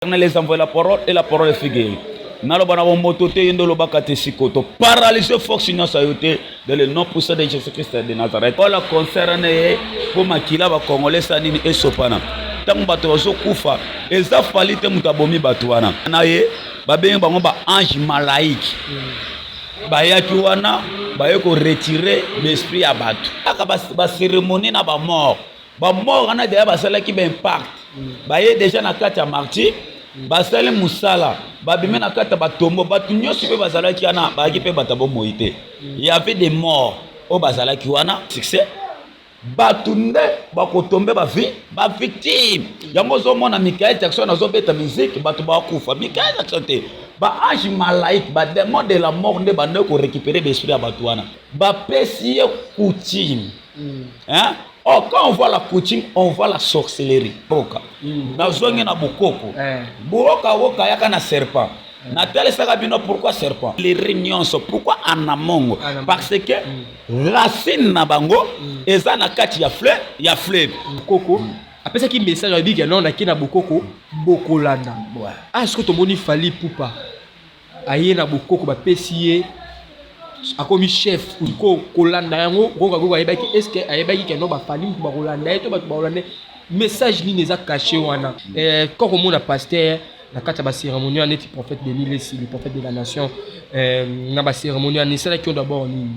L'éternel les envoie la parole et la parole est guérie. Naloba na bomoto te, ye nde olobaka te. Siko to paralyse force nyonso ya yo te dans le nom puissant de Jésus Christ de Nazareth. Ola concert na ye mpo makila bacongolais esa nini esopana ntango bato bazokufa. Eza Fally te moto abomi bato wana na ye. Babengi bango ba ange malaike, bayaki wana, baye koretirer baesprit ya bato kaka bacérémonie na bamort. Bamort wana deya basalaki baimpact, baye deja na kati ya Martyr, basali mosala, babimi na kati ya batombo. Bato nyonso mpe bazalaki wana, bayaki mpe bato ya bomoi te. Y avait des morts oyo bazalaki wana. Succès, bato nde bakotombe, bavi bavictime. Yango ozomona Michael Jackson azobeta musique, bato bakufa. Michael Jackson te, baange malaike, badémon de la mort nde bande korécupérer baesprit ya bato wana. Bapesi ye coutume, hein? Oh, quand on voit la coutume, on voit la sorcellerie. Boka. Nazongi na bokoko. Boka woka yaka na serpent. Natalisaka bino pourquoi serpent. Les nyonso, pourquoi anamongo? Parce que racine na bango eza na kati ya fleuve, ya fleuve. Bokoko apesaki message, alobi ke non, nake na bokoko, bokolanda. Ah, soki tomoni Fally Ipupa aye na bokoko, bapesi ye, akomi chef ko kolanda yango. Koka ayebaki, est ce que ayebaki ke non, baFally mutu bakolanda ye to bato bakolanda ye? Message nini eza caché wana? Kaka komona pasteur na kati ya bacérémonie wana neti prophète Denis Lesi, le prophète de la nation, na bacérémonie wana, esalaki yo d'abord nini?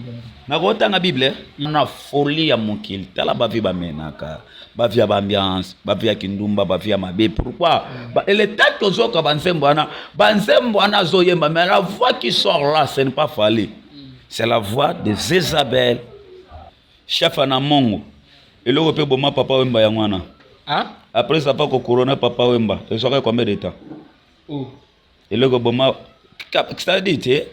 Nakotanga Bible na folie ya mokili. Tala bavie bamenaka, bavie ya baambiance, bavie ya kindumba, bavie ya mabe. Pourquoi eleta tozoka banzembo wana? Banzembo wana azoyemba, mais la voix qui sort là, ce n'est pas Fally, c'est la voix de Zézabel, chef na mongo. Eloko mpe boma Papa Wemba yango wana. Ah? Après ça va kocorona Papa Wemba, ezwaka combien de temps? Oh. Eloko boma, c'est-à-dire te.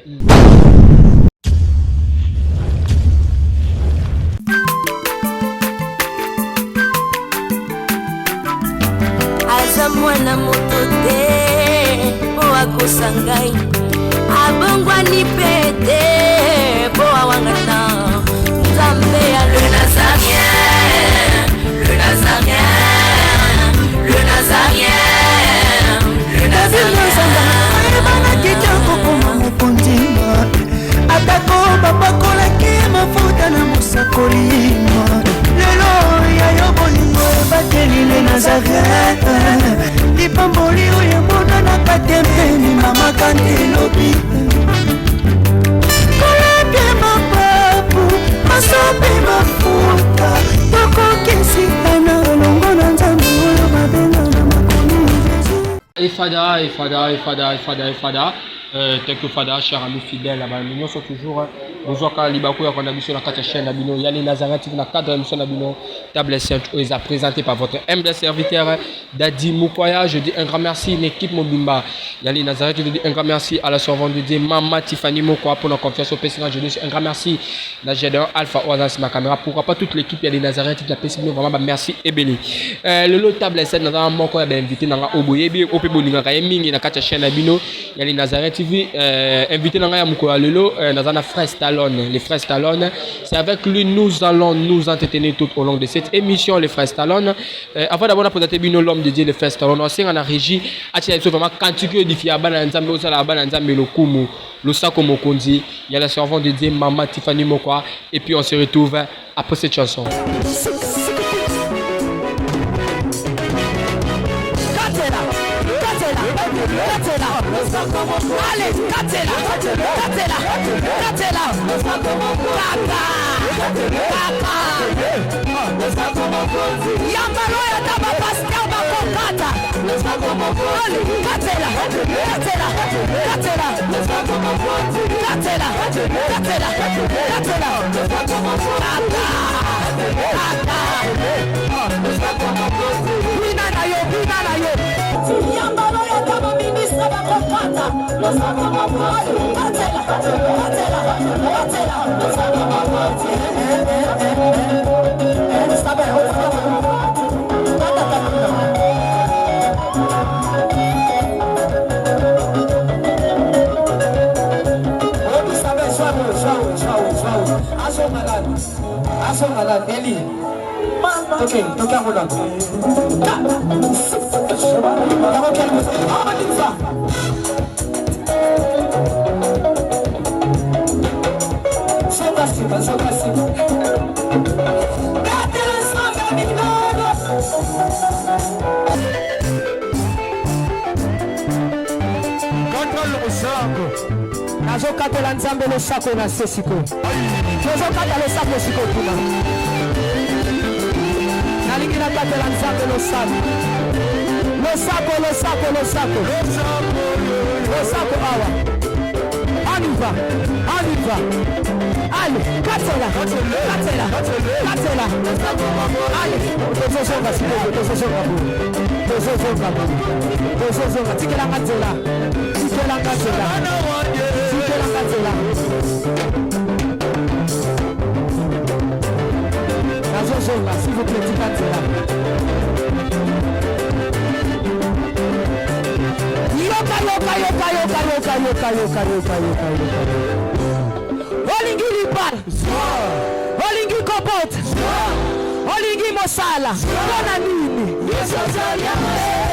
Aza mwana moto te mpo akosa ngai, abongwani mpe te mpo awangana Nzambe ya le Nazaréen, le Nazaréen, le Nazaréen, le Nazaréen. Ayebanaki te kokoma mokonzi, atako bapakolaki mafuta na mosakoli. Lelo ya yo bolingo ebateli le Nazaret, lipamboli oyo emonanaka te mpe limamaka nde elobi kolapie mapapu, masopi mafuta, tokokisitana elongo na Nzambe oyo babengana makomi Jésus. Efada, Efada, Efada, Efada, Efada. Thank you Fada, cher ami fidèle, ba nyonso toujours bozwaka libaku ya kolanda biso na kati ya chaîne na bino ya le Nazareth TV, na cadre ya émission na bino Table Sainte oyo eza présenté par votre humble serviteur Dadi Mukwaya. Je dis un grand merci une équipe mobimba ya le Nazareth. Je dis un grand merci à la servante de Dieu Mama Tiffany Mokwa pour la confiance au PSN. Je dis un grand merci na Gédéon Alpha oyo aza nsima caméra. Pourquoi pas toute l'équipe ya le Nazareth TV, napesi bino vraiment ba merci ebele. Lelo Table Sainte, naza moko ya bainvité na nga oyo boyebi, oyo mpe bolingaka ye mingi na kati ya chaîne na bino ya le Nazareth TV. Invité na ngai ya mokolo ya lelo, naza na frère Stallone. Le frère Stallone, c'est avec lui nous allons nous entretenir tout au long de cette émission. Le frère Stallone, avant d'abord na présenter bino l'homme de Dieu, le frère Stallone, osenga na régie atia biso vraiment cantique oyo édifie ya bana ya Nzambe, osala bana ya Nzambe lokumu, losako mokonzi ya la servante de Dieu Mama Tiffany Mokwa, et puis on se retrouve après cette chanson. Katela, katela, katela. Allez, katela, katela, katela. Kaka, kaka. Yambalo ya ta bapasteur bakokata. Allez, katela, katela, katela. Katela, katela, katela. Kaka, kaka. Bina na yo, bina na yo. Yambalo ya ta baministre bakokata. Katela, katela, katela. Azonga nani? Eli, toke, toke yango nani? Nazokatela Nzambe losako na se sikoyo. Tozokata losako sikoyo kuna. Nalingi nakatela Nzambe losako. Losako, losako, losako. Losako awa. On y va, on y va. Allez, katela, katela, katela. Allez, tozozonga sikoyo, tozozonga boye. Tozozonga boye. Tozozonga, tikelanga nzela. Tikelanga nzela. Tikelanga nzela. Nazozonga, s'il vous plaît, tika nzela. Yoka, yoka, yoka, yoka, yoka, yoka, yoka, yoka, yoka, yoka. Olingi libala, olingi kobota, olingi mosala, mpona nini?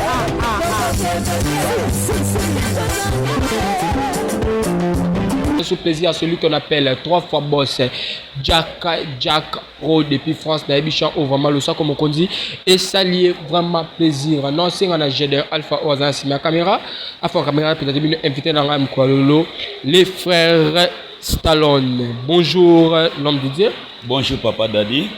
Ah, ah, ah. Si, si, si. Ce plaisir à celui qu'on appelle trois fois boss, Jack Jack Pro depuis France, nayebi champ oyo vraiment losako mokonzi esali ye vraiment plaisir. Non, senga na Gédéon Alpha oyo aza na nsima ya caméra, Alpha caméra peut-être bino invité na ngai mokolo lelo, les frères Stallone. Bonjour l'homme de Dieu. Bonjour papa Dadi.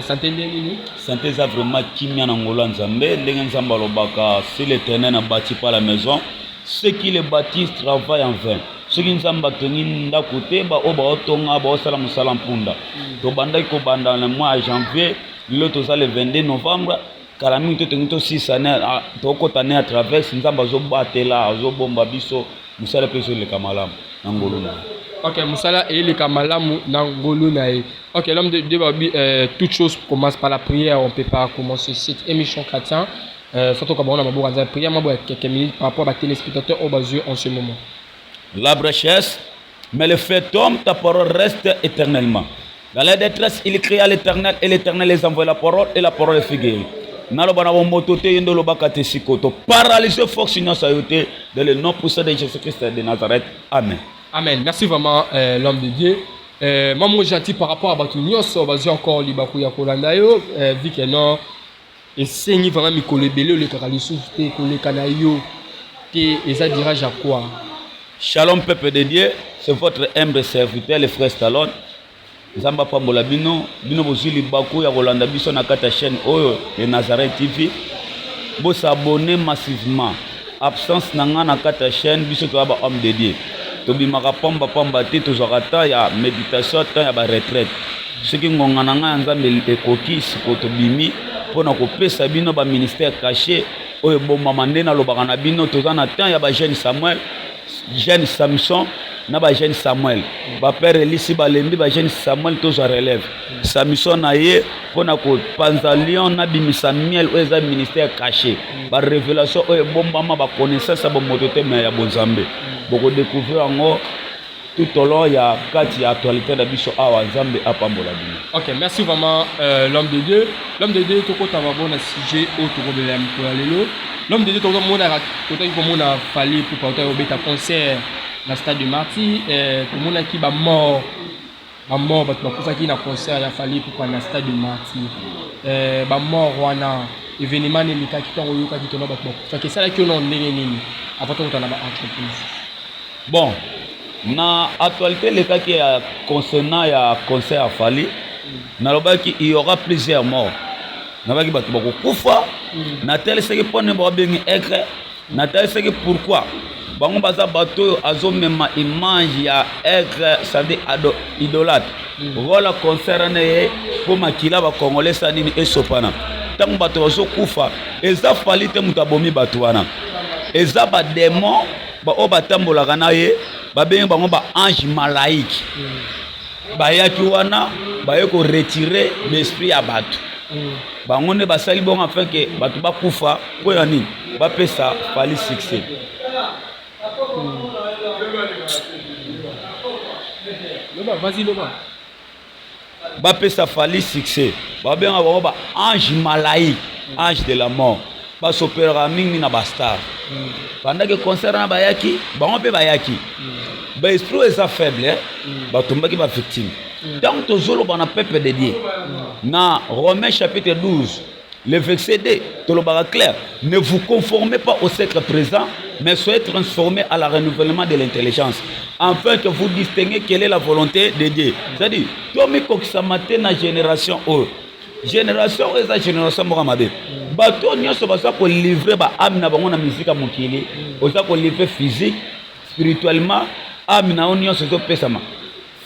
Santé ndenge nini? Santé eza vraiment kimia na ngolu ya Nzambe, ndenge Nzambe alobaka si l'Éternel n'a bâti pas la maison, ceux qui le bâtissent travaillent en vain. Soki Nzambe atongi ndako te, ba oyo baotonga baosala mosala mpunda. Tobandaki kobanda na mois ya janvier, lelo toza le 22 novembre, kala mingi te tongi tosisa ne, tokota ne à traverse. Nzambe azobatela, azobomba biso, mosala mpe ezoleka malamu na ngolu na ye. Ok, mosala eleka malamu na ngolu na ye. Ok, l'homme de Dieu babi, toute chose commence par la prière. On peut pas commencer cette émission chrétien surtout quand on a maboko nzambe. Prière mabo ya quelques minutes par rapport à téléspectateurs oyo bazwi en ce moment. La brechesse, mais le fait homme, ta parole reste éternellement. Dans la détresse, il cria à l'Éternel et l'Éternel les envoie la parole et la parole fut guérie. Naloba na bomoto te, ye nde olobaka te sikoyo. To paralyse force nyonso ya yo te, dans le nom puissant de Jésus-Christ de Nazareth. Amen. Amen. Merci vraiment l'homme de Dieu. Maman gentil par rapport à bato nyonso bazwi encore libaku ya kolanda yo, vu que non esengi vraiment mikolo ebele olekaka lisusu te, koleka na yo te eza dirage à quoi? Shalom peuple de Dieu, c'est votre humble serviteur le frère Stallone. Nzambe apambola bino, bino bozwi libaku ya kolanda biso na kati ya chaîne oyo ya Nazareth TV. Bosabonner massivement. Absence na nga na kati ya chaîne, biso toza ba homme de Dieu. Tobimaka pamba pamba te, tozwaka temps ya méditation, temps ya ba retraite. Soki ngonga na nga ya Nzambe ekoki, siko tobimi mpona kopesa bino ba ministère caché oyo ebombama. Nde nalobaka na bino, toza na temps ya ba jeune Samuel, jeune Samson na ba jeune Samuel. Ba père Elisi balembi, ba jeune Samuel tozwa relève. Samson na ye mpona kopanza lion, nabimisa miel oyo eza ministère caché, ba révélation oyo ebombama, ba connaissance ya bomoto te mais ya bonzambe. Bokodécouvrir yango tout au long ya kati ya actualité na biso awa. Nzambe apambola bino. Ok, merci vraiment l'homme de Dieu. L'homme de Dieu, tokota mabo na sujet oyo tokobela ya mokolo ya lelo. L'homme de Dieu, tokomonaka, totaki komona Fally Ipupa otaki kobeta concert na stade de Martyr. Tomonaki bamort, bamort, bato bakufaki na concert ya Fally Ipupa na stade de Martyr. Bamort wana, événement nini elekaki? Ntango oyokaki tona bato bakufaki, esalaki yo na ndenge nini? Avant tokota na baentreprise. Bon, na actualité elekaki ya concernant ya concert ya Fally, nalobaki il y aura plusieurs morts. Nalobaki bato bakokufa. Natalisaki mpona babengi aigle, natalisaki pourquoi bango baza bato oyo azomema image ya aigle, c'est-à-dire idolâtre. Voilà, concert wana ye mpo makila bacongolais esa nini esopana. Ntango bato bazokufa, eza Fally te moto abomi bato wana, eza badémon baoyo batambolaka na ye, babengi bango baange malaike. Bayaki wana, baye koretirer baesprit ya bato. Bango nde basali bongo afin que bato bakufa. Mpo ya nini? Bapesa Fally succès. Loba, vas-y, loba. Bapesa Fally succès. Babenga bango ba ange malaike, ange de la mort. Basopelaka mingi na bastar. Pendant que concert wana bayaki, bango mpe bayaki, baesprit oyo eza faible, batombaki bavictime. Ntango tozoloba na peuple de Dieu, na Romains chapitre 12 le verset 2, tolobaka clair: ne vous conformez pas au siècle présent, mais soyez transformés à la renouvellement de l'intelligence, afin que vous distinguez quelle est la volonté de Dieu. C'est-à-dire, tomikokisama te na génération oyo. Génération oyo eza génération moko ya mabe. Bato oyo nyonso baza kolivrer baâme na bango na misika ya mokili. Oza kolivrer physique, spirituellement, âme na yo nyonso ezopesama.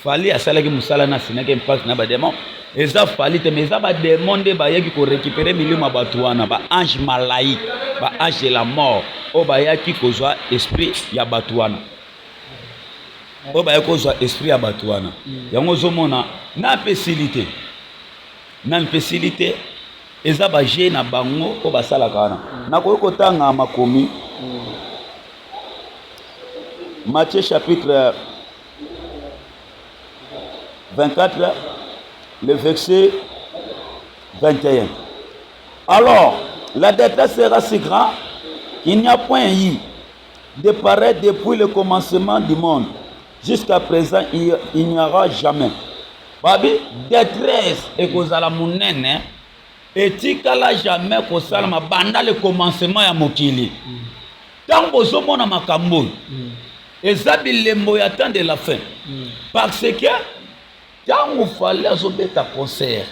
Fally asalaki mosala na asinaki impact na badémon. Eza Fally te, mais eza badémon nde bayaki korécupérer milimo ya bato wana, baange malaïque, baange de la mort oyo bayaki kozwa esprit ya bato wana, oyo bayaki kozwa esprit ya bato wana. Yango ozomona na mpe esili te, nani mpe esili te. Eza baje na bango oyo basalaka wana. Nakoki kotanga makomi, Matthieu chapitre 24, le verset 21: alors la détresse sera si grande qu'il n'y a point eu de pareil depuis le commencement du monde jusqu'à présent, il n'y aura jamais. Babi détresse ekozala monene, etikala jamais kosalama banda le commencement ya mokili. Ntango bozomona makambo oyo, eza bilembo ya temps de la fin, parce que ntango Fally azobeta concert,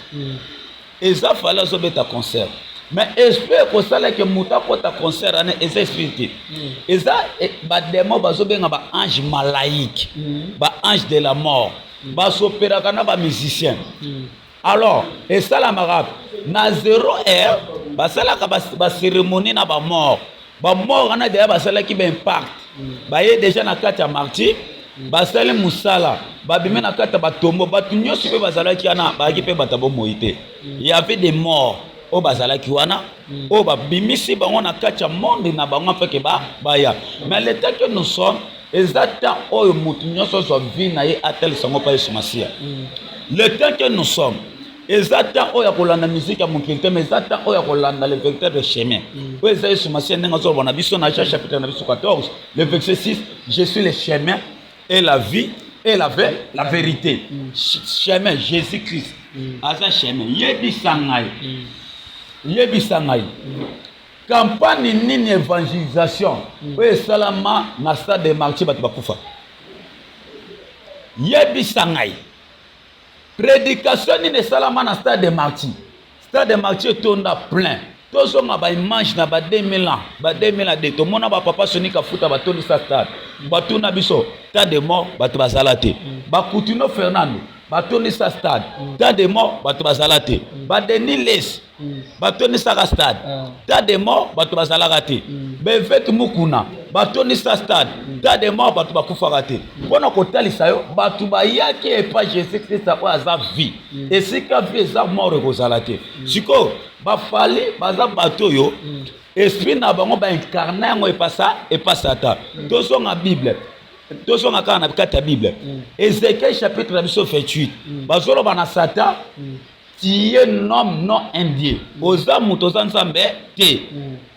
eza Fally azobeta concert, mais esprit ekosalaki moto akɔta concert wana eza esprit te, eza badémon bazobenga baange malaïque, baange de la mort, basopelaka na bamusicien. Alors esalamaka na 0 heure, basalaka bacérémonie na bamort. Bamort wana deya basalaki baimpact, baye déjà na kati ya Martyr, basali mosala, babimi na kati ya batombo. Bato nyonso mpe bazalaki wana, bazalaki mpe bato ya bomoi te. Y avait des morts oyo bazalaki wana, oyo babimisi bango na kati ya monde na bango afin que baya. Mais le temps que nous sommes eza temps oyo motu nyonso azwa vie na ye, atelisa yango mpa Yesu Masiya. Le temps que nous sommes eza temps oyo ya kolanda musique ya mokili te, mais eza temps oyo ya kolanda le véritable chemin oyo eza Yesu Masiya, ndenge azoloba na biso na Jean chapitre na biso 14, le verset 6: je suis le chemin et la vie et la vérité. Chemin, Jésus Christ aza chemin. Yebisa ngai, yebisa ngai, campagne nini, évangélisation oyo esalama na stade de Martyr, bato bakufa? Yebisa ngai, prédication nini esalama na stade de Martyr? Stade de Martyr etonda plein. Tozonga baimage na ba 2000 ans, ba 2002, tomona bapapa Soni Kafuta batondisa stade. Batuna biso tas de mort, bato bazala te. Bakutino Fernando batondisa stade, tas de mort, bato bazala te. Badenis Lessie batondisaka stade, tas de mort, bato bazalaka te. Bevete Mukuna batondisa stade, tas de mort, bato bakufaka te. Mpona kotalisa yo, bato bayaki epa Jésus Christ oyo aza vie. Esika vie eza, mort ekozala te. Sikoyo baFally baza bato oyo esprit na bango baincarner yango epasa epasa ata. Tozonga Bible, tozonga kaka na kati ya Bible, Ézéchiel chapitre na biso 28, bazoloba na Satan: tu es un homme, non un dieu. Oza moto, oza nzambe te.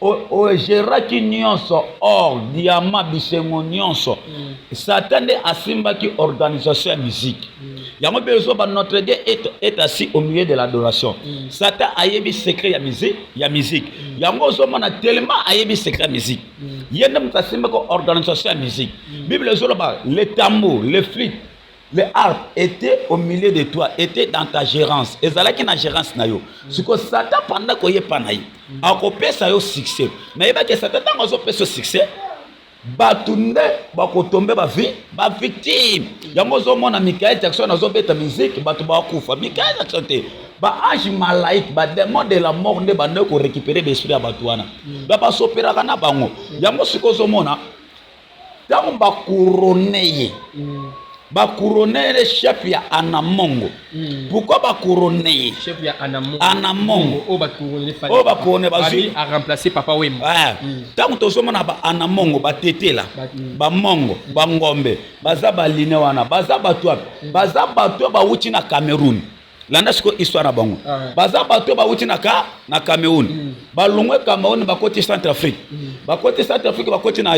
Ogéraki nyonso, or, diamant, bisengo nyonso. Satan nde asimbaki organisation ya musique. Yango mpe ezoba: notre Dieu est assis au milieu de l'adoration. Satan ayebi secret ya musique, ya musique. Yango ozomona, tellement ayebi secret ya musique, ye nde moto asimbaki organisation ya musique. Bible ezoloba: le tambour, le flûte, le harpe était au milieu de toi, était dans ta gérance, ezalaki na gérance na yo. Siko Satan, pendant koyepa na ye, akopesa yo succès. Nayebaki Satan, ntango azopesa yo succès, bato nde bakotombe bavi bavictime. Yango ozomona Michael Jackson azobeta musique, bato bakufa. Michael Jackson te, baange malaïque, badémon de la mort nde bande korécupérer baesprit ya bato wana, basopelaka na bango. Yango sikoyo ozomona ntango bacouronner ye, bacouronner ye chef ya Anamongo. Pourquoi bacouronner ye? Chef ya Anamongo. Anamongo. Oyo bacouronner. Oyo bacouronner bazwi. A remplacer papa Wemba. Ntango tozomona ba Anamongo, batetela, bamongo, bangombe, baza baline wana, baza bato wapi? Baza bato oyo bawuti na Cameroun. Landa sikoyo histoire na bango. Ah. Baza bato oyo bawuti na ka na Cameroun. Balongwe Cameroun, bakoti Centrafrique. Bakoti Centrafrique, bakoti na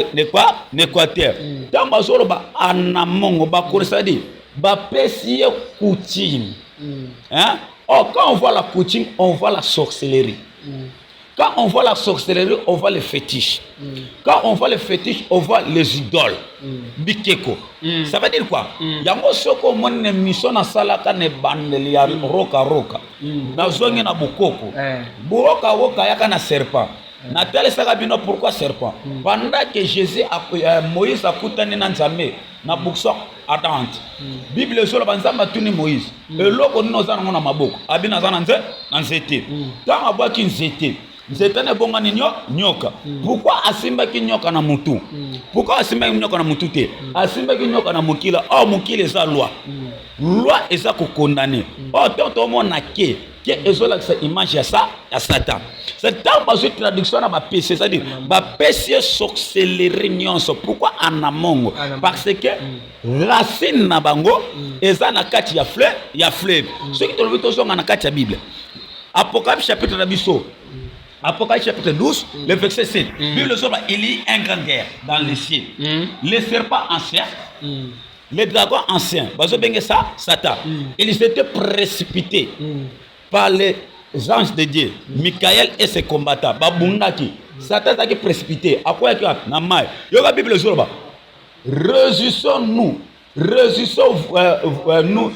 na Équateur. Ntango bazoloba Anamongo, bakoresadi bapesi ye coutume. Hein? Or, quand on voit la coutume, on voit la sorcellerie. Quand on voit la sorcellerie, on voit les fétiches. Quand on voit les fétiches, on voit les idoles. Bikeko. Ça veut dire quoi? Yango soko omoni na émission nasalaka na ebandeli ya Roka Roka. Nazongi na bokoko. Roka Roka yaka na serpent. Natalisaka bino pourquoi serpent. Pendant que Jésus, Moïse akutani na Nzambe na buisson ardente. Bible ezoloba Nzambe atuni Moïse. Eloko nini oza nango na maboko? Abi naza na nze na nzete. Ntango abwaki nzete, nzete na ebongani nyoka. Pourquoi asimbaki nyoka na mutu? Pourquoi asimbaki nyoka na mutu te? Asimbaki nyoka na mokila. Or mokila eza loi. Loi eza kokondane. Or ntango tomona ke ezolakisa image ya Satan. C'est ntango bazwi traduction na bapesi, c'est-à-dire bapesi ye sorcellerie nyonso. Pourquoi Anamongo? Anamongo. Parce que racine na bango eza na kati ya fleuve. Soki tolobi tozonga na kati ya Bible, Apocalypse chapitre na biso, Apocalypse chapitre 12, le verset 7, Bible ezoloba: il y a un grand guerre dans les cieux, les serpents anciens, les dragons anciens, bazobenge ça Satan, ils étaient précipités par les anges de Dieu, Michael et ses combattants. Babundaki, Satan azalaki précipité, akweyaki wapi? Na mai. Yoka Bible ezoloba: réjouissons-nous, réjouissons nous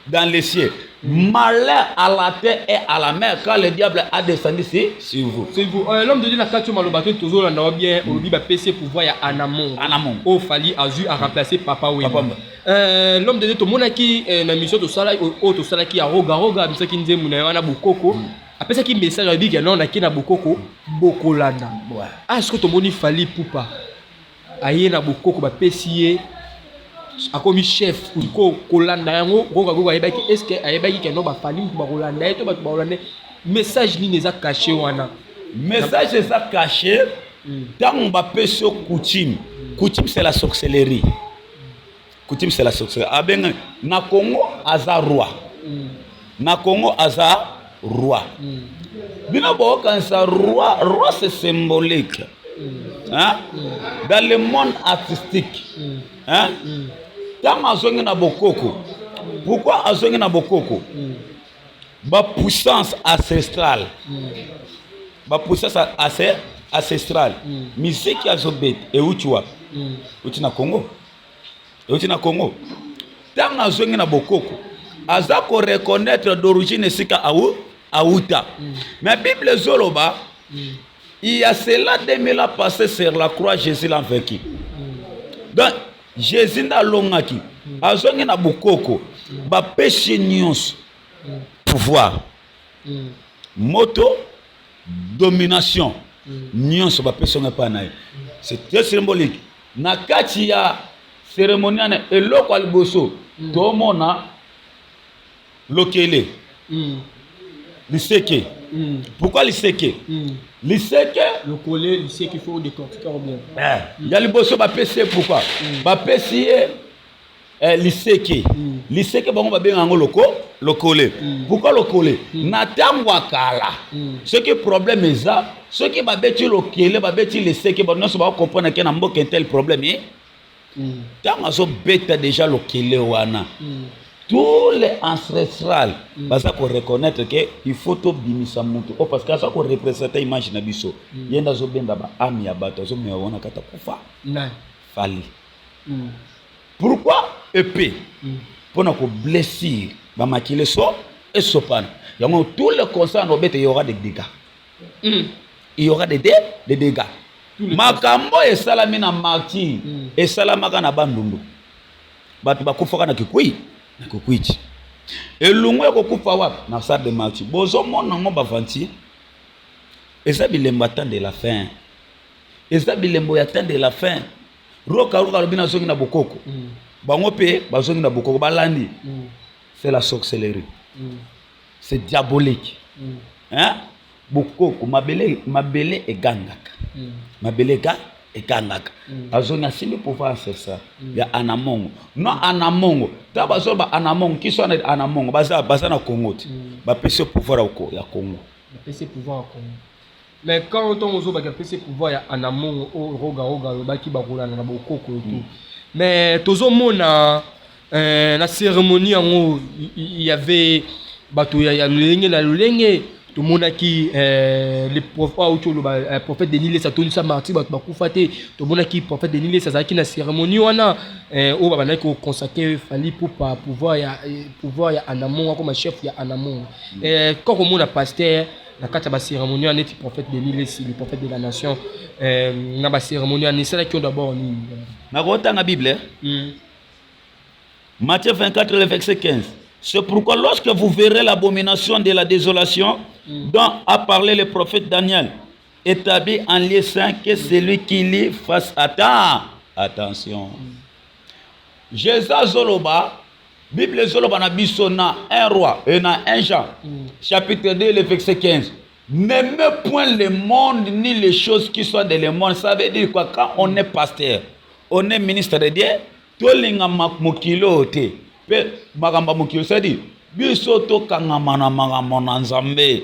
dans les cieux, malheur à la terre et à la mer quand le diable a descendu sur vous. C'est vous. L'homme de Dieu, na kati oyo maloba te, tozolanda wa bien. Olobi bapesi ye pouvoir ya Anamongo. Anamongo. Oyo Fally azwi, aremplace Papa Wemba. Papa Wemba. L'homme de Dieu, tomonaki na mission tosala oyo tosalaki ya Roga Roga, abimisaki nzembo na ye wana Bokoko, apesaki message, alobi ke non, nake na bokoko, bokolanda. Ah, sikoyo tomoni Fally Ipupa aye na bokoko, bapesi ye, akomi chef. Ko kolanda yango, Roga Roga ayebaki, est ce que ayebaki ke non, baFally mutu bakolanda ye to bato bakolanda ye? Message nini eza caché wana? Message eza caché. Ntango bapesi yo coutume, coutume c'est la sorcellerie, coutume c'est la sorcellerie. Abenga na Congo aza roi, na Congo aza roi. Bino bokanisa roi, roi c'est symbolique, hein? Dans le monde artistique, hein? Ntango azongi na bokoko, pourquoi azongi na bokoko? Bapuissance ancestrale, bapuissance ancestrale. Miziki azobeta euti wapi? Euti na Congo, euti na Congo. Ntango azongi na bokoko, aza koreconnaître d'origine esika awuta. Mais Bible ezoloba: il y a cela 2000 ans passé sur la croix, Jésus l'a vaincu. Donc Jésus nde alongaki. Azongi na bokoko, bapesi ye nyonso, pouvoir, moto, domination nyonso bapesi yango epai na ye. C'est très symbolique. Na kati ya cérémonie wana, eloko ya liboso tomona lokele, liseke. Pourquoi liseke? Liseke. Lokole, liseke, il faut décortiquer bien. Ya liboso bapesi ye, pourquoi bapesi ye liseke? Liseke, bango babenga yango lokole. Pourquoi lokole? Na ntango ya kala, soki problème eza, soki babeti lokele, babeti liseke, bato nyonso bakocomprendre ke na mboka un tel problème e. Ntango azobeta déjà lokele wana, tous les ancestrales baza koreconnaître ke il faut tobimisa motu oyo, parce que aza koreprésente image na biso. Ye nde azobenda baâme ya bato, azomema wana kata kufa. Nani? Fally. Pourquoi épée? Mpona koblessure bamakili so esopana yango. Tous les concerts na obeta, il y aura des dégâts. Il y aura des dégâts. Tous les Makambo oyo esalami na Martyr, esalamaka na Bandundu, bato bakufaka na Kikui, na Kikwiti. Elongo ya kokufa wapi? Na stade de Martyr. Bozomona yango, baventure eza bilembo ya temps de la fin, eza bilembo ya temps de la fin. Roka Roka alobi nazongi na bokoko. Bango mpe bazongi na bokoko, balandi. C'est la sorcellerie, c'est diabolique, hein? Bokoko, mabele, mabele egangaka. Mabele Ekangaka mm. Azongi asimbi pouvoir ancestral mm. ya Anamongo no Anamongo. Ntango bazoloba Anamongo, kiso wana Anamongo baza, baza na Congo te mm. Bapesi pouvoir ya Congo. Bapesi pouvoir ya Congo, mais quand ntango ozobaki apesi pouvoir ya Anamongo oyo Roga Roga alobaki bakolanda na bokoko et tout mm. Mais tozomona na cérémonie yango, il y avait bato ya lolenge na lolenge. Tomonaki le auti oloba, prophète Denis Lessie atondisa Martyrs, bato bakufa te. Tomonaki prophète Denis Lessie azalaki na cérémonie wana oyo babandaki koconsacrer Fally Ipupa pouvoir ya Anamongo, akoma chef ya Anamongo mm. Kaka komona pasteur na kati ya bacérémonie wana neti prophète Denis Lessie, le prophète de la nation, na bacérémonie wana, esalaki yo d'abord nini? Nakotanga Bible. Matthieu 24, le verset 15. C'est pourquoi, lorsque vous verrez l'abomination de la désolation dont a parlé le prophète Daniel, établi en lieu saint, que celui qui lit fasse attention. Jésus azoloba, Bible ezoloba na biso na 1 Roi et na 1 Jean, chapitre 2, le verset 15. N'aimez point le monde ni les choses qui sont dans le monde. Ça veut dire quoi? Quand on est pasteur, on est ministre de Dieu, tolinga mokili oyo te mpe makambo ya mokili. C'est-à-dire biso tokangama na makambo na Nzambe.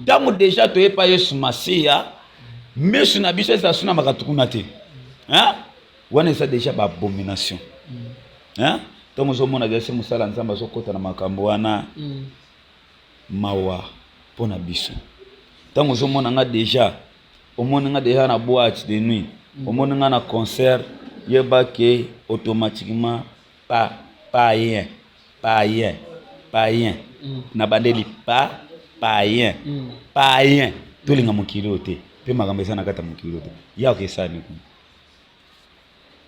Ntango déjà toyepa Yesu Masiya, miso na biso ezala so na makambo kuna te. Wana eza déjà baabomination. Ntango ozomona déjà mosala Nzambe azokɔta na makambo wana, mawa mpo na biso. Ntango ozomona nga déjà, omoni nga déjà na boîte de nuit, omoni nga na concert, yeba ke automatiquement pa païen, païen, païen. Na bandeli pa païen, païen. Tolinga mokili oyo te mpe makambo eza na kati ya mokili oyo te. Ya okesala ni kuna,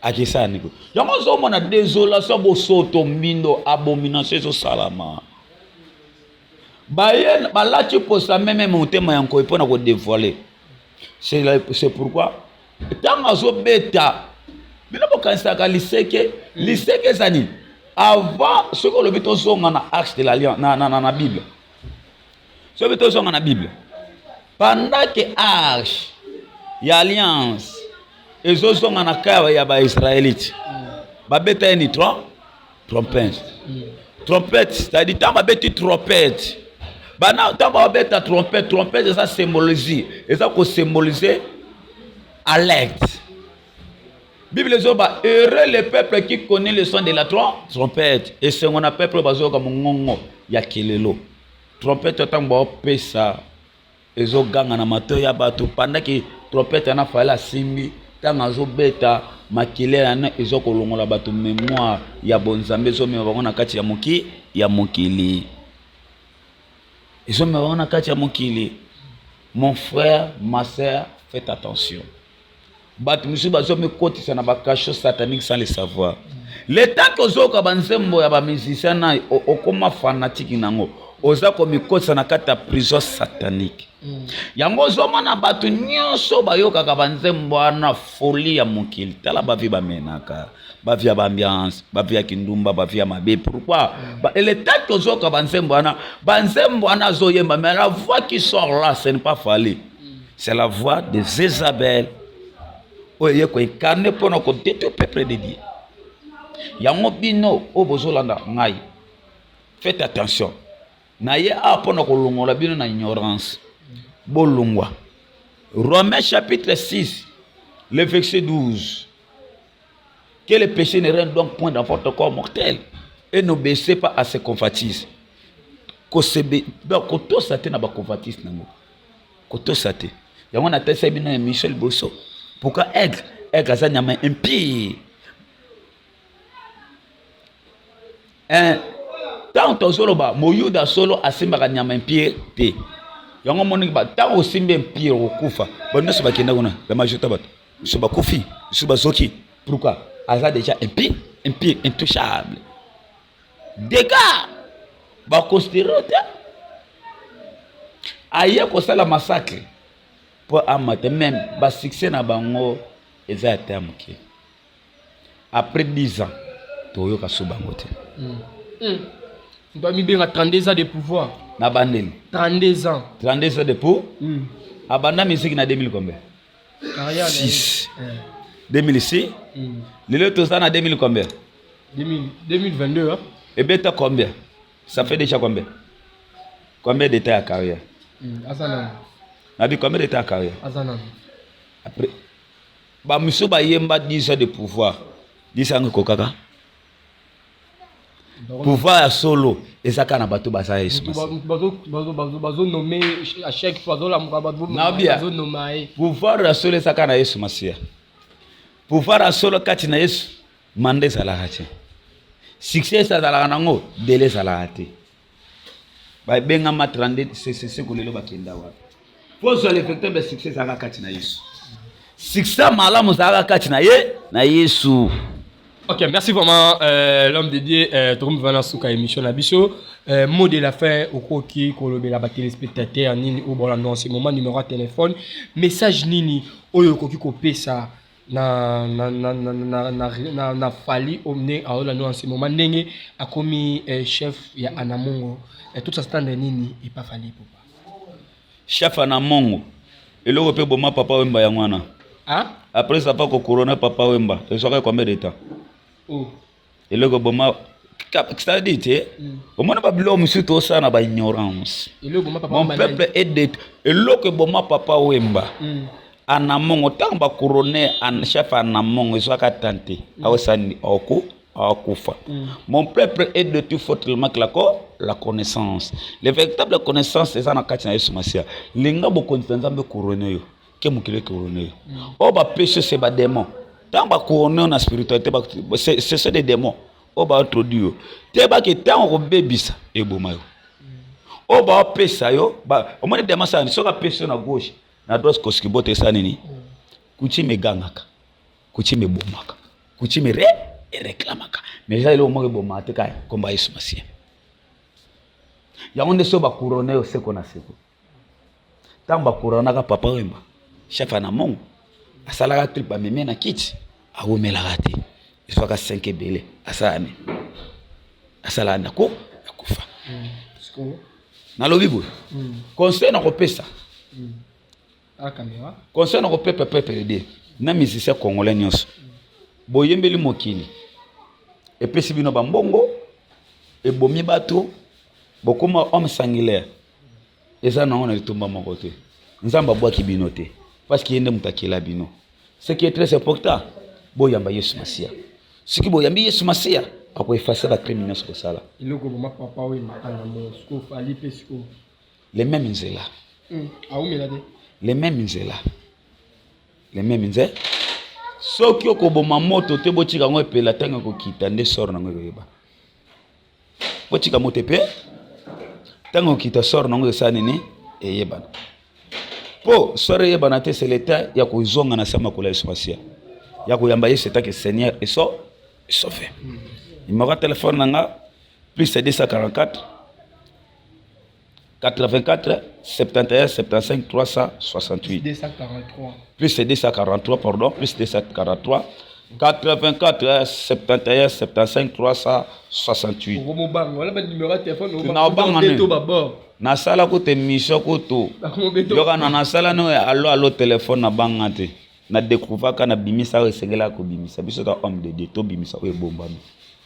akesala ni kuna. Yango ozomona désolation, bosoto, mbindo, abomination ezosalama. Baye balati posa meme, motema ya nkoi mpona kodévoiler. C'est pourquoi ntango azobeta bino, bokanisaka liseke. Liseke eza nini? Avant, soki olobi tozonga na arche de l'alliance na Bible, soki tozonga na Bible, pendant que arche ya alliance ezozonga na kaya ya Baisraélite, babeta ye ni trompette. Trompette, c'est-à-dire ntango babeti trompette bana, ntango babeta trompette, trompette eza symbolise, eza kosymboliser alerte. Bible ezoba: heureux le peuple qui connaît le son de la trompette. Esengo na peuple oyo bazoyoka mongongo ya kelelo, trompette. Ntango baopesa, ezoganga na matoi ya bato. Pendant que trompette wana Fally asimbi, ntango azobeta, makele wana eza kolongola bato mémoire ya bonzambe, ezomema bango na kati ya ya mokili, ezomema bango na kati ya mokili. Mon frère, ma sœur, faites attention. Bato mosusu bazomikotisa na bacachot satanique sans le savoir. Le temps que ozoyoka banzembo ya bamusicien na okóma fanatique nango, oza komikotisa na kati ya prison satanique. Yango ozomona bato nyonso bayokaka banzembo wana, folie ya mokili. Tala bavie bamenaka, bavie ya baambiance, bavie ya kindumba, bavie ya mabe. Pourquoi? Le temps que ozoyoka banzembo wana, banzembo wana azoyemba, mais la voix qui sort là, ce n'est pas Fally, c'est la voix de Jézabel oyo eye koincarner mpona kodétruire peuple de Dieu. Yango bino oyo bozolanda ngai, faites attention na ye awa mpona kolongola bino na ignorance. Bolongwa. Romains chapitre 6, le verset 12: que le péché ne règne donc point dans votre corps mortel et n'obéissez pas à ses convoitises. Donc kotosa te na baconvoitise nango, kotosa te. Yango natesa bino émission liboso. Pourquoi aigle? Aigle aza nyama impure. Ntango tozoloba moyuda solo asimbaka nyama impure te. Yango moniki, ntango osimbi impure, okokufa. Bato nyonso bakenda kuna, la majorité bato biso bakufi, biso bazoki. Pourquoi? Aza déjà impure, impure, intouchable. Dégâts baconsidérer te. Aye kosala massacre mpo amata. Même basuccès na bango eza ya te ya moke. Après 10 ans, toyoka so bango te. Moto amibenga 32 ans de pouvoir. Na bandeli. 32 ans. 32 ans de pour abanda musique na 2000 combien? Carrière na ye. 6. 2006. Lelo toza na 2000 combien? 2022, hein? Ebeta combien? Ça fait déjà combien? Combien de temps ya carrière? Aza nani? Nabi combien de temps ya carrière? Aza nani? Après bamosusu bayemba 10 ans de pouvoir, 10 ans ekokaka. Pouvoir ya solo eza kaka na bato baza Yesu Masiya. Bazonome à chaque fois, bazolamuka. Nabia. Bazonoma ye. Pouvoir ya solo eza kaka na Yesu Masiya. Pouvoir ya solo kati na Yesu, manda ezalaka te, succès ezalaka nango, délai ezalaka te. Babengama 32 ccc lelo bakenda wapi? Po zwa le véritable succès, ezalaka kati na Yesu. Succès malamu ezalaka kati na ye, na Yesu. Ok, merci vraiment, l'homme de Dieu. Tokomi vraiment suka émission na biso. Mot de la fin, okoki kolobela ba téléspectateurs nini oyo bolanda en ce moment, numéro ya téléphone, message nini oyo okoki kopesa na Fally omne aolanda en ce moment, ndenge akomi chef ya Anamongo, tout ça stand nini epa Fally Ipupa? Chef na mongo, eloko mpe boma Papa Wemba yango wana. Ah? Après ça pa kokorona Papa Wemba ezwaka combien de temps? Oh. Eloko boma, c'est-à-dire te omona babiloko mosusu tosala na baignorance. Eloko boma Papa Mon Wemba nani? peuple est de eloko eboma Papa Wemba. Anamongo, ntango bakorone chef Anamongo, ezwaka tan te, aosani oku akufa. Mon peuple est de tout faute manque la connaissance. Le véritable connaissance eza na kati na Yesu Masiya. Linga bokonzi na Nzambe korone yo ke mokili ekorone yo. Oyo bapesi yo se badémon. Ntango bakorone yo na spiritualité, ce sont des démons oyo baintroduit yo te. Bake ntango kobebisa eboma yo, oyo baopesa yo omoni démon asala nini? Soki apesi yo na gauche, na droite koski bote esala nini? Coutume egangaka, coutume ebomaka, coutume re ereklamaka, mais eza eloko moko ebomaka te, kaka komba Yesu Masiya. Yango nde so bakurone yo seko na seko. Ntango bakuronaka Papa Wemba chef na mongo, asalaka clip, bamemi na kiti, awomelaka te, ezwaka 5 ebele, asala nini? Asalaka nako akufa. Sikoyo. Nalobi boye, conseil na kopesa, A caméra. Conseil na kopepa peuple na musicien congolais nyonso: boyembeli mokili, epesi bino bambongo, ebomi bato, bokóma homme sangulaire. Eza nango na litomba moko te. Nzambe abwaki bino te, parce que ye nde moto akela bino. Ce qui est très important, boyamba Yesu Masiya. Soki boyambi Yesu Masiya, akoeffacer bacrime nyonso kosala. Eloko boma Papa Wemba Anamongo, sikoyo Fally mpe sikoyo? Les mêmes nzela. Aumela te. Les mêmes nzela, les mêmes nzela. Soki okoboma moto te, botika yango epela. Ntango ekokita nde sort nango ekoyeba. Botika moto epe, ntango okita, sort nango esala nini? Eyebana. Mpo sort eyebana te, c'est le temps ya kozonga na se makolo ya Yesu Masiya, ya koyamba Yesu etake Seigneur eso sauveur. Numéro ya telefone na nga: plus 244 84 71 75 368. 243. Plus 243, pardon, plus 243 84 71 75 368. Okomobanga wala banuméro ya telefone? Na obanga nini? To babord. Nasala kuta émission kutu. Bakomobeto. Yoka na nasala no alo alo telefone, nabanga te. Nadécouvraka, nabimisa oyo esengelaka kobimisa. Biso ta homme de Dieu, tobimisa oyo ebombami,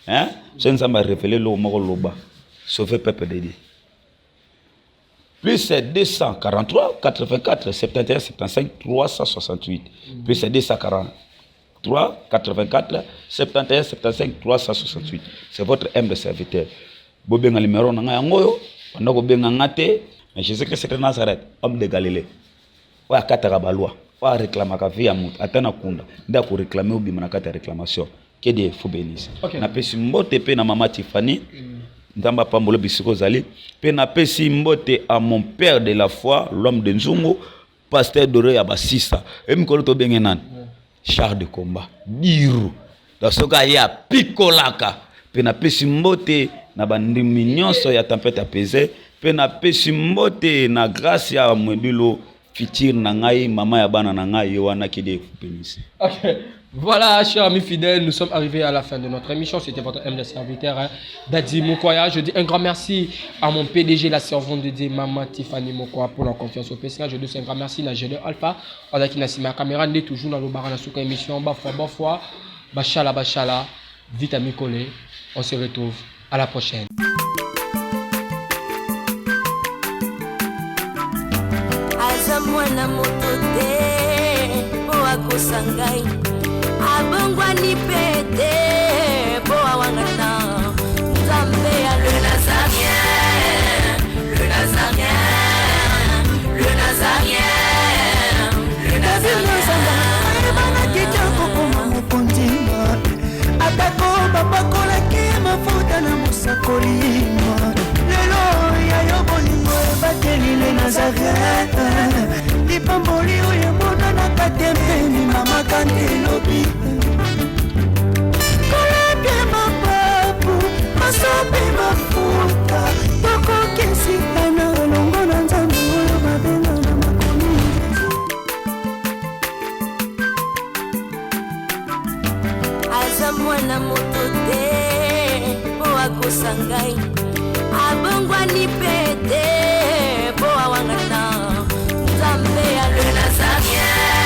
hein? So Nzambe arévéler eloko moko, loba, sauver peuple de Dieu. Plus 243 84 71 75 368, plus 243 84 71 75 368. C'est votre humble serviteur. Bobenga numéro na ngai yango oyo. Banda kobenga nga te, mais Jésus Christ de Nazareth, homme de Galilée, oyo akataka balwa, oyo areklamaka vie ya moto ata na kunda, nde akoréclamer obima na kati ya réclamation. Que Dieu vous bénisse. Napesi mbote mpe na mama Tiffany, Nzambe apambola bisika ozali. Mpe napesi mbote à mon père de la foi, l'homme de Nzungu, pasteur Dore ya basisa. E mikolo tobenge nani? Char de combat diru. Donc soki aye, apikolaka. Mpe napesi mbote na bandimi nyonso ya Tempête Apaisée. Mpe napesi mbote na Grâce ya Mwebilo, future na ngai, mama ya bana na ngai ye wana. Que Dieu vous bénisse. Ok. Voilà, chers amis fidèles, nous sommes arrivés à la fin de notre émission. C'était votre humble serviteur, hein, Dadi Mokoya. Je dis un grand merci à mon PDG, la servante de Dieu, Maman Tiffany Mokoya, pour la confiance au PCA. Je dis un grand merci à Gédéon Alpha, Azaki Nassima Caméra, n'est toujours dans le bar, dans la émission. Bafwa, bafwa, Bachala, Bachala, vite à Mikole. On se retrouve à la prochaine. Aza mwana moto te mpo akosa ngai, abongwani mpe te mpo awangana Nzambe ya le Nazarien, le Nazarien, le Nazarien, le Nazarien. Ayebanaki te kokoma mokonzi, atako bapakolaki mafuta na mosakoli. Lelo ya yo bolingo ebateli le Nazaret, lipamboli oyo emonanaka te mpe ndimamaka nde elobi kolapie mapapu masopi mafuta tokokisikana elongo na Nzambe oyo babenga na makomi. Aza mwana moto te mpo akosa ngai, abongwani mpe te mpo awangana Nzambe ya le Nazarien.